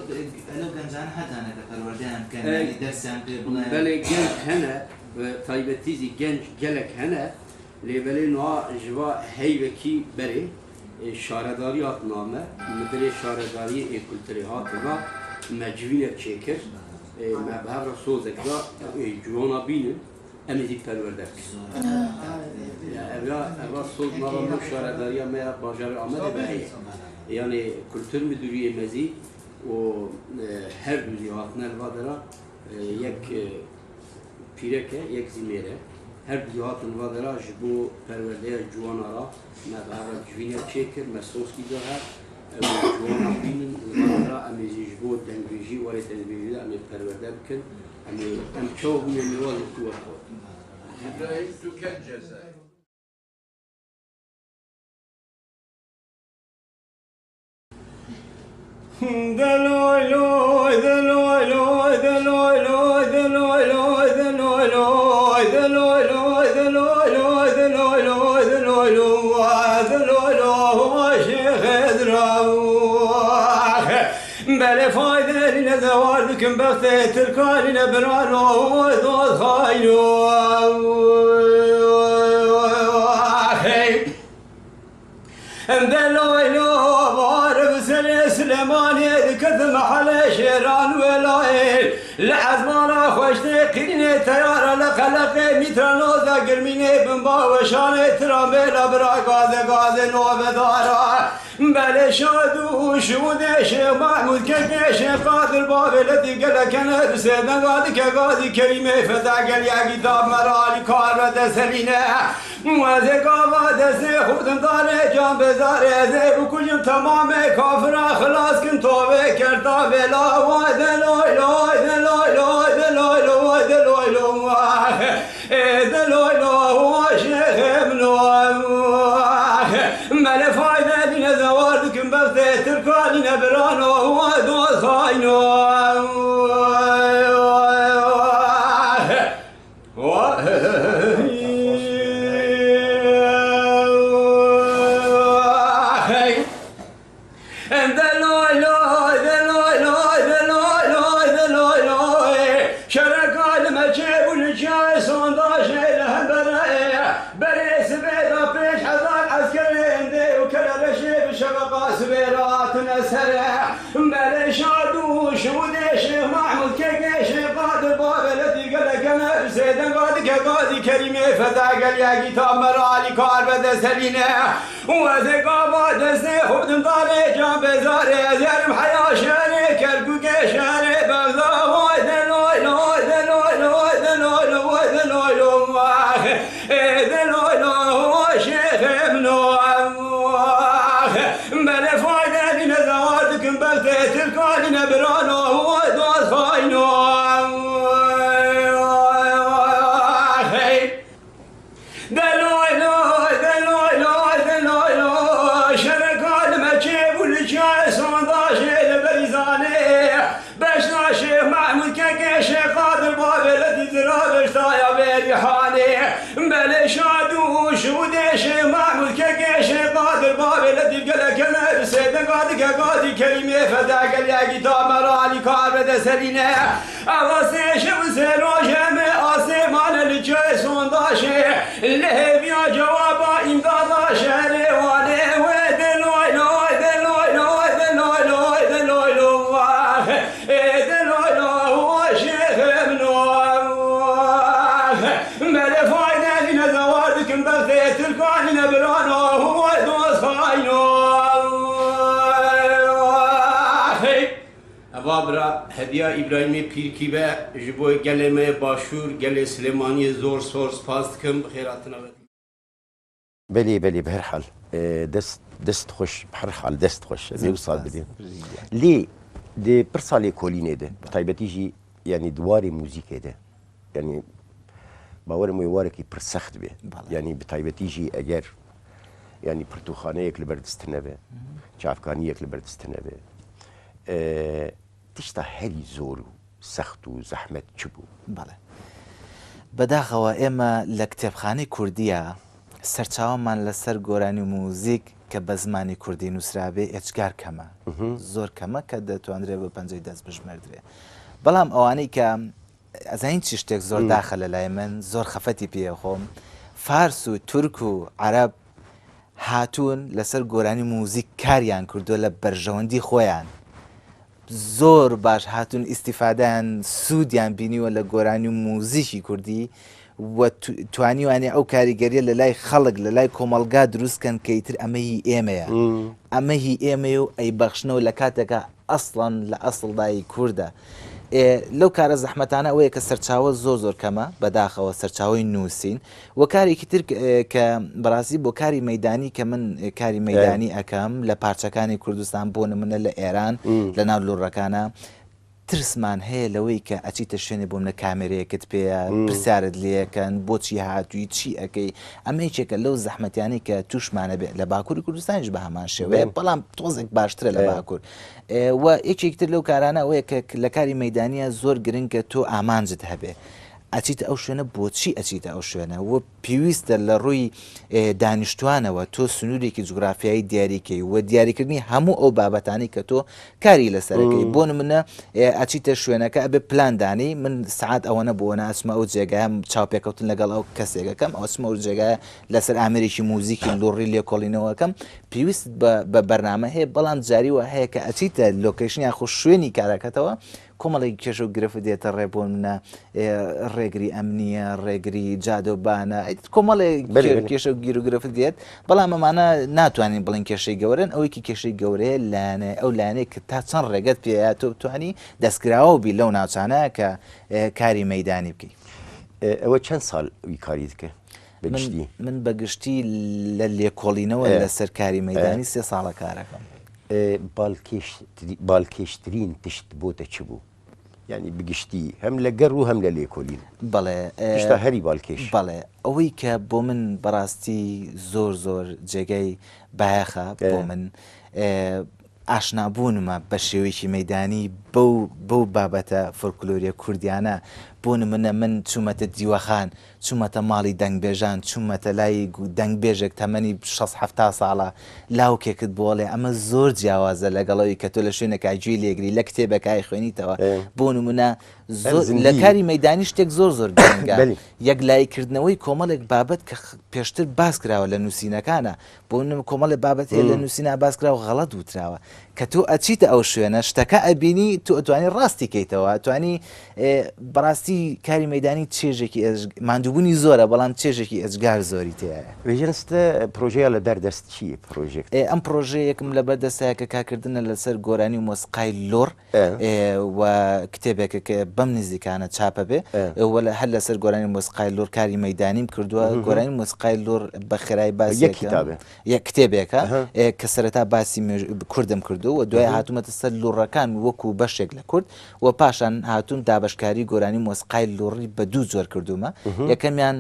لەو گەنجانە هەتانە کە پەروەردەیان بکەن، یانی دەرسیان پێ بڵێن؟ بەڵێ گەنج هەنە، تایبەتیزی گەنج gelek hene، lê belê niha ji va heyvekî berê şaredarî hat name, müdirê şaredariyê ê kulturê hat va me civînek çêkir, me bi hev re sozek da ciwana bînin em ê jî perwerde bikin. Eva soz nava me şaredariya me ya bajarê Amedê ve heye. Yani kültür müdüriyê me zî û her du jî hatine li va dera yek pîrek e yek zî mêr e. Her du hatin va dera ji bo perwerdeya ciwana ra me bi hev re civînek çêkir, me sozkî da hev ew ciwana bînin li va dera em ê jî ji bo dengbêjî warê dengbêjî de em ê perwerde bikin، em ê em çawa bûne mêwazê tu we xwe. İbrahim Tüken Cezayir. دلوي لوي دلوي لوي دلوي لوي دلوي لوي دلوي لوي دلوي لوي دلوي لوي دلوي لوي دلوي لوي دلوي لوي شيخ دراوخ بلا فايدة لنا زوالكم بغتة تركالنا برانو ذو خاينو. دلوي لو بارب سليماني ذكرت محل شيران ولايل العزمان خوشتي قيني تيارة لخلقي مترانوزا قرميني بنبا وشاني ترامبيلا برا غازي غازي نوبة دارا بله شادو شوده شيخ محمود كيف شيخ قادر باب التي قال كان بسيدنا غادي كغازي كريمة فتح قال يا كتاب مرالي كار دسلينه وزي قاوا دسي خودم داره جان بزاره زي بكجم تمام كافر خلاص كن توبه كرتا بلا ودلوي لوي دلوي لوي دلوي لوي دلوي لوي دلوي لوي شيخ منو مال فايدة لنا زواردكم بغتة تركالنا برانو ودو خاينو. غازي كريمة فتح قال يا كتاب مرالي كار بدسلينه وزي قابا دسني خبدم طالي جان بزاري زيرم حيا شاري كركوك شاري بغزا ودلوي لوي دلوي لوي دلوي لوي دلوي لوي دلوي لوي شيخ منو بلا فايدة لنا زوادكم بغتة تلقالنا برانو ودوز خاينو. بله شادو شوده شيخ محمود كيش قادر باب التي قال كنا بسيدنا قادك قادي كريمة فتح قال يا كتاب مرالي كار بدسلينه أغسي شمس روجم آسمان الجيسون داشي اللي بيا جوابا إمداد شهري واني ودلوي لوي دلوي لوي دلوي لوي دلوي لوي دلوي لوي شيخ منو بلا فايدة لنا زوادكم بغتة تلقالنا برانو هو دوس خاينو. Hediya Îbrahîmê Pîrkî be ji bo gelê me yê Başûr, gelê Silêmaniyê zor sor spas dikim bi xêratina we. Belê belê bi her hal dest dest xweş bi her hal dest xweş ez ê wisa dibêm. Lê di pirsa lêkolînê de bi taybetî jî yanî di warê muzîkê de yanî bawerim wê warekî pir sext bê. Yanî bi taybetî jî eger yanî pirtûxaneyek li ber dest tune be, çavkaniyek li ber dest tune be. Tişta herî zor û sext û zehmet çi bû? Belê. Bedaxewa ئێمە لە کتێبخانەی کوردییە سەرچاوەمان لەسەر گۆرانی و موزیک کە بە زمانی کوردی نووسرابێ ئێجگار کەمە. زۆر کەمە کە دەتوانرێ بە پەنجەی دەست بژمێردرێ. بەڵام ئەوانەی کە ئەزانی چی شتێک زۆر داخە لە لای من زۆر خەفەتی پێ ئەخۆم فارس و تورک و عەرەب هاتوون لەسەر گۆرانی موزیک کاریان کردووە لە بەرژەوەندی خۆیان زۆر باش هاتوون ئیسیفادەیان سوودیان بینیوە لە گۆرانی و موزیکی کوردی و توانیوانێ ئەو کاریگەریە لە لای خەڵک لە لای کۆمەڵگا دروستکەن کە ئیتر ئەمە هی ئێمەیە ئەمە هی ئێمەیە و ئەی بەخشنەوە لە کاتێکا ئەسڵەن لە ئەسڵدا هی کوردە. ئێ لەو کارە زەحمەتانە ئەوەیە کە سەرچاوە زۆر زۆر کەمە بەداخەوە سەرچاوەی نووسین و کارێکی تر کە بەڕاستی بۆ کاری مەدانی کە من کاری مەدانی ئەەکەم لە پارچەکانی کوردستان بۆ نمونە لە ئێران لە ناو لوڕەکانە ترسمان هەیە لەوەی کە ئەچیتە شوێنێ بۆ منە کامێرەیەکت پێیە پرسیارت لێکەن بۆچی هاتووی چی ئەەکەی ئەمە یەکێکە لەو زەحمەتیانەی کە تووشمانە بێت لە باکووری کوردستانیش بە هەمان شێوەیە بەڵام تۆزێک باشترە لە باکوور و یەکێکتر لەو کارانە ئەوەیە کە لە کاری مەدانیە زۆر گرنگە تۆ ئامانجت هەبێ ئەچیتە ئەو شوێنە بۆچی ئەچیتە ئەو شوێنە و پێویستە لە ڕووی دانیشتوانەوە تۆ سنوورێکی جوگرافیایی دیاریکەی و دیاریکردنی هەموو ئەو بابەتانەی کە تۆ کاری لەسەرەکەی بۆ نمونە ئەچیتە شوێنەکە ئەبێ پلان دانی من سعات ئەوەنە بۆ ناچمە ئەو جێگایە چاوپێکەوتن لەگەڵ ئەو کەسێکەکەم ئەوچمە ئەو جێگایە لەسەر ئامێرێکی موزیکی لوڕی لێکۆڵینەوەکەم پێویست بە بەرنامە هەیە بەڵام جاری وە هەیە کە ئەچیتە location یاخۆ شوێنی کارەکەتەوە کۆمەڵێک کێشە و گرفت دێتە ڕێ بۆ منە ڕێگری ئەمنیە ڕێگری جادەوبانە کۆمەڵێک کێشە و گیر و گرفت دێت بەڵام ئەمانە ناتوانین بڵێن کێشەی گەورەن ئەوەی کە کێشەی گەورەیە لایەنە ئەو لایەنەی کە تا چەند ڕێگەت پێیە تۆ بتوانی دەستکراوە بی لەو ناوچانە کە کاری مەدانی بکەی. ئەوە چەند ساڵ وی کاری دکە بە گشتی؟ من بە گشتی لە لێکۆڵینەوە لەسەر کاری مەدانی سێ ساڵە کارەکەم. بالکێشترین تشت بۆتە چ بوو؟ یانی بگشتی هەم لە گەڕ و هەم لە لێکۆلین. بەڵێ. تشتا هەری بالکێش. بەڵێ ئەوەی کە بۆ من بەڕاستی زۆر زۆر جێگای بایەخە بۆ من ئاشنابوونمە بە شێوەیەکی مەیدانی بەو بەو بابەتە فۆلکلۆریە کوردیانە بۆ نمونە من چوومەتە دیوەخان چوومەتە ماڵی دەنگبێژان، چوومەتە لای دەنگبێژێک تەمەنی شەست حەفتا ساڵە، لاوکێکت بۆ ئەڵێ، ئەمە زۆر جیاوازە لەگەڵ ئەوی کە تۆ لە شوێنێکا گوێی لێگری، لە کتێبێکا ئەیخوێنیتەوە. بۆ نموونە زۆر لە کاری مەیدانی شتێک زۆر زۆر گرنگە، یەکلاییکردنەوەی کۆمەڵێک بابەت کە پێشتر باس کراوە لە نووسینەکانا، بۆ نمونە کۆمەڵێ بابەت هەیە لە نووسینا باس کراوە غەڵەت وتراوە کە تۆ ئەچیتە ئەو شوێنە شتەکە ئەبینی تۆ ئەتوانی ڕاستی کەیتەوە ئەتوانی بەڕاستی کاری مەدانی چێژێکی ماندووبوونی زۆرە بەڵام چێژێکی ئێجگار زۆری تایە. ڤیژنستە پرۆژەیە لە بەر دەست چییە پرۆژێکت؟ ئەم پرۆژەیەکم لە بەر دەستایە کە کارکردنە لەسەر گۆرانی و مۆسیقای لوڕ و کتێبێکە کە بەم نزیکانە چاپە بێ و هەر لەسەر گۆرانی مۆسیقای لوڕ کاری مەدانیم کردووە گۆرانی مۆسیقای لوڕ بە خێرای باس یەک کتابێ یەک کتێبێکە کە سەرەتا باسی کوردم کردو و دوای هاتوومەتە سەر لوڕەکان وەکو بەشێک لە کورد و پاشان هاتوون دابەشکاری گۆرانی مۆسیقای لوڕی بە دوو جۆر کردوومە یەکەمیان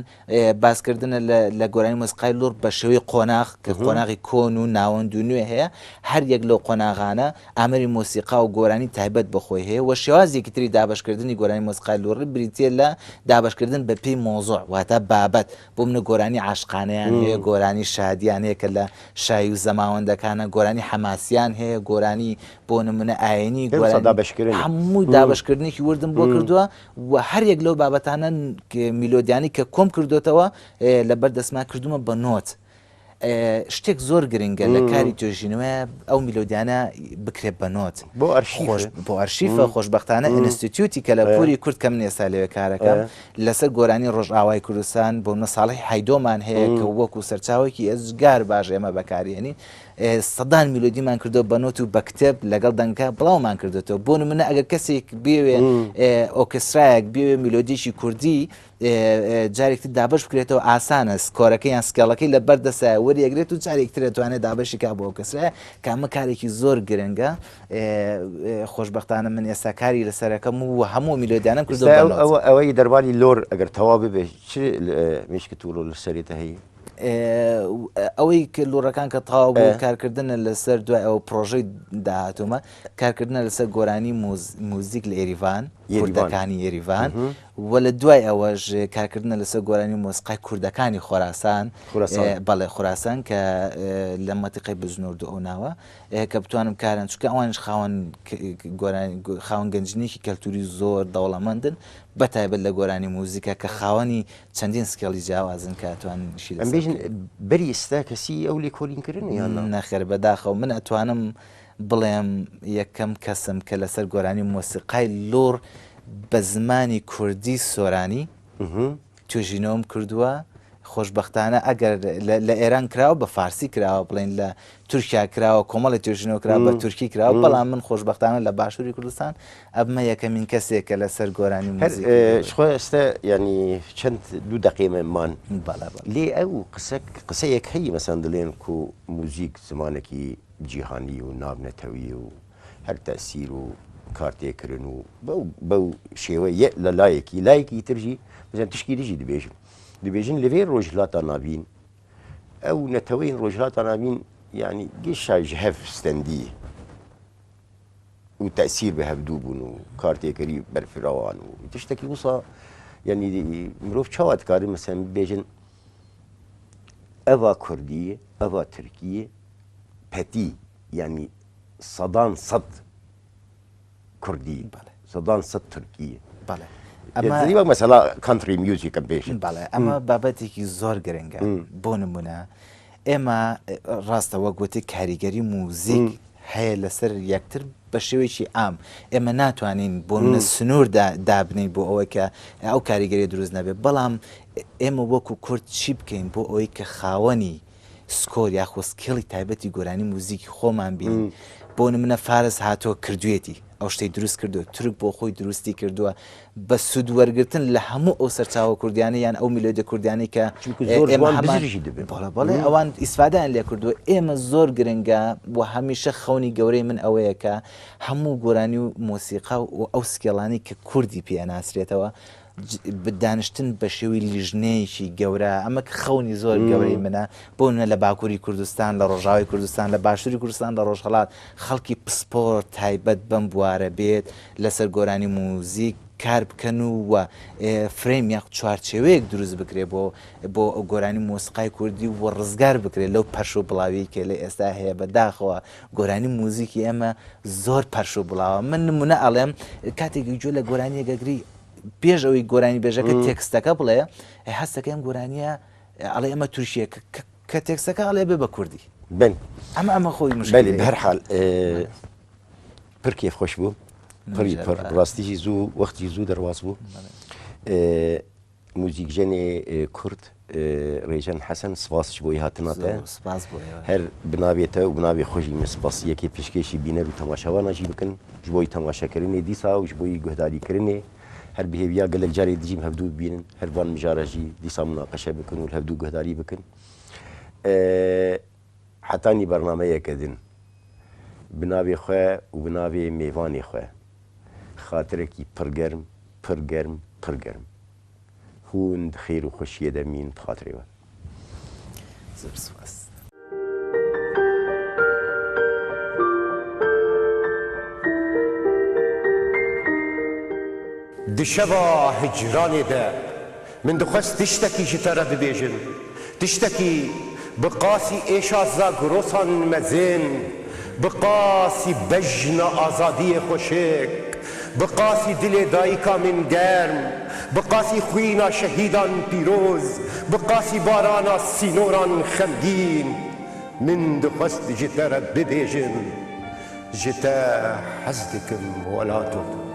باسکردنە لە گۆرانی مۆسیقای لوڕ بە شێوەی قۆناغ کە قۆناغی کۆن و ناوەند و نوێ هەیە هەر یەک لەو قۆناغانە ئامێری مۆسیقا و گۆرانی تایبەت بە خۆی هەیە و شێوازێکی تری دابەشکردنی گۆرانی مۆسیقای لوڕی بریتییە لە دابەشکردن بە پێی مۆزوع واتە بابەت بۆ منە گۆرانی عاشقانەیان هەیە گۆرانی شادیان هەیە کە لە شایی و زەماوەندەکانە گۆرانی حەماسیان هەیە گۆرانی بۆ نمونە ئاینی گۆرانی هەموو دابەشکردنێکی وردم بۆ کردووە و هەر یەک لەو بابەتانە میلۆدیانی کە کۆم کردوتەوە لەبەر دەستما کردومە بە نۆت. شتێک زۆر گرنگە لە کاری توێژینەوە ئەو میلۆدیانە بکرێت بە نۆت بۆ ئەرشیف بۆ ئەرشیفە خۆشببختانە ئینستیتیوتی کەلەپوری کورد کەم ئێستا لەوێ کارەکەم لەسەر گۆرانی ڕۆژئاوای کوردستان بۆ منە ساڵحی حەیدۆمان هەیە کە وەکو سەرچاوێکی ئێجگار باش ئێمە بەکارێنین. سەدان میلۆدیمان کردووە بە نۆت و بە کتێب لەگەڵ دەنگەکە بڵاومان کردوێتەوە. بۆ نمونە ئەگەر کەسێک بێوێ ئۆکسترایەک بێوێ میلۆدیی کوردی جارێکتر دابش بکرێتەوە ئاسانە، score ەکە یان scale ەکەی لە بەردەسە وەریەگرێت و جارێکتر دەتوانێت دابەشی کا بۆ ئۆکسترا، کە ئەمە کارێکی زۆر گرنگە. خۆشببختانە من ئێستا کاری لەسەرەکەم و هەموو میلۆدیانم کردو. ئەوەی دەرباری لۆر ئەگەر تەواو ببێ چ مشکت و لەسەرێتە هەیە؟ ئەوەی کە لوڕەکان کە تەواو بوو کارکردنە لەسەر دوای ئەو پرۆژەی داهاتوومە کارکردنە لەسەر گۆرانی موزیک لە ئێریڤان، کوردەکانی ئێریڤان و لە دوای ئەوەش کارکردنە لەسەر گۆرانی مۆسیقای کوردەکانی خۆراسان، بەڵێ خوراسان کە لە مەتیقەی بجنورد و ئەو ناوە کە بتوانم کارن، چونکە ئەوانیش خاوەن خاوەن گەنجینێکی کەلتوری زۆر دەوڵەمەندن بە تایبەت لە گۆرانی موزیکە کە خاوەنی چەندین scale ی جیاوازن کە ئەتوانن ئیشی لەسەر بکەن. بەری ئیستا کەسی ئەو لێکۆلین کردنە یان نا؟ نەخێر بەداخەوە من ئەتوانم بڵێم یەکەم کەسم کە لەسەر گۆرانی مۆسیقای لوڕ بە زمانی کوردی سۆرانی توێژینەوەم کردووە، خۆشبەختانە ئەگەر لە ئێران کراوە بە فارسی کراوە، بڵێین لە تورکیا کراوە کۆمەڵی توێژینەوە کراوە بە تورکی کراوە، بەڵام من خۆشبەختانە لە باشووری کوردستان ئەبمە یەکەمین کەسێک کە لەسەر گۆرانی موزیک خۆ ئێستا ینی چەند دوو دەقیمە مان لێ ئەو قسە قسەیەک هەیە مەسەن دڵێن کو موزیک زمانێکی جیهانی و ناونەتەوی و هەر تەسیر و کارتێکردن و بەو بەو شێوە یە لە لایەکی لایەکی ترژی بزن تشکی دژی دبێژن دبێژن لەوێ ڕۆژهەڵاتا ناوین ئەو نەتەوەین ڕۆژهەڵاتا ناوین یعنی گشت ji hev stendî و تەسیر بە هەڤدوو بوون و کارتێکەری بەرفراوان و تشتێکی وسا یعنی مرۆڤ چاوا دکارن مەسەن بێژن ئەڤا کوردی ئەڤا تورکی پەتی یعنی سەدان سەد کوردی سەدان سەد تورکی. بەڵێ ئەمە وەک مەسەلا country music م بێژن. بەڵێ ئەمە بابەتێکی زۆر گرنگە. بۆ نمونە ئێمە ڕاستە وەک وتی کاریگەری موزیک هەیە لەسەر یەکتر بە شێوەیەکی عام، ئێمە ناتوانین بۆ نمونە سنوور دابنین بۆ ئەوەی کە ئەو کاریگەری دروست نەبێت، بەڵام ئێمە وەکو کورد چی بکەین بۆ ئەوەی کە خاوەنی score یاخۆ scale ی تایبەتی گۆرانی موزیکی خۆمان بین. بۆ نمونە فارس هاتووە کردوێتی ئەو شتەی دروست کردووە، تورک بۆ خۆی دروستی کردووە بە سوود وەرگرتن لە هەموو ئەو سەرچاوە کوردیانە یان ئەو میلۆدیە کوردیانەی کە ئێمە هەمان بەڵێ بەڵێ ئەوان ئیسفادەیان لێ کردووە. ئێمە زۆر گرنگە و هەمیشە خەونی گەورەی من ئەوەیە کە هەموو گۆرانی و مۆسیقا و ئەو scale انەی کە کوردی پێ ئەناسرێتەوە دانیشتن بە شێوەی لیژنەیەکی گەورە، ئەمە خەونی زۆر گەورەی منە، بۆ نمونە لە باکووری کوردستان، لە ڕۆژاوای کوردستان، لە باشووری کوردستان، لە ڕۆژهەڵات خەڵکی پسپۆر تایبەت بەم بوارە بێت لەسەر گۆرانی موزیک کار بکەن و و frame یاخود چوارچێوەیەک دروست بکرێت بۆ بۆ گۆرانی مۆسیقای کوردی و ڕزگار بکرێت لەو پەرش و بڵاویەی کە لە ئێستا هەیە. بە داخەوە گۆرانی موزیکی ئێمە زۆر پەرش و بڵاوە. من نمونە ئەڵێم کاتێک گوێ لە گۆرانیەک ئەگری پێش ئەوەی گۆرانی بێژەکە تێکستەکە بڵێ هەستەکەی ئەم گۆرانیە ئەڵێ ئەمە تورکیە کە تێکستەکە ئەڵێ بێ بە کوردی بن ئەمە ئەمە خۆی مشکلەیە. بەلی بەهەر حال پر کێف خۆش بوو پڕی پڕ ڕاستیی زوو وەختی زوو دەرواز بوو موزیکژەنێ کورد ڕێژەن حەسەن سپاس بۆی هاتناتە هەر بناوێتە و بناوێ خۆشی من سپاسیەکی پێشکێشی بینەر و تەماشاوانەژی بکەن ji بۆی تەماشاکردنێ دیسا و ji بۆی گوهداریکردنێ هەر بهێویا gelek carê dijîm hevdû bibînin her van mijara jî dîsa munaqeşe bikin û li hevdû guhdarî bikin. Hetanî bernameyeke din bi navê xwe û bi navê mêvanê xwe xatirekî pir germ pir germ pir germ. Hûn di xêr û xweşiyê de mîn bi xatirê we. Zor spas. Di şeva hicranê de min dixwest tiştekî ji te re bibêjim, tiştekî bi qasî êşa Zagrosan mezin, bi qasî bejna azadiyê xweşik, bi qasî dilê dayika min germ, bi qasî xwîna şehîdan pîroz, bi qasî barana sînoran xemgîn. Min dixwest ji te re bibêjim, ji te hez dikim welato.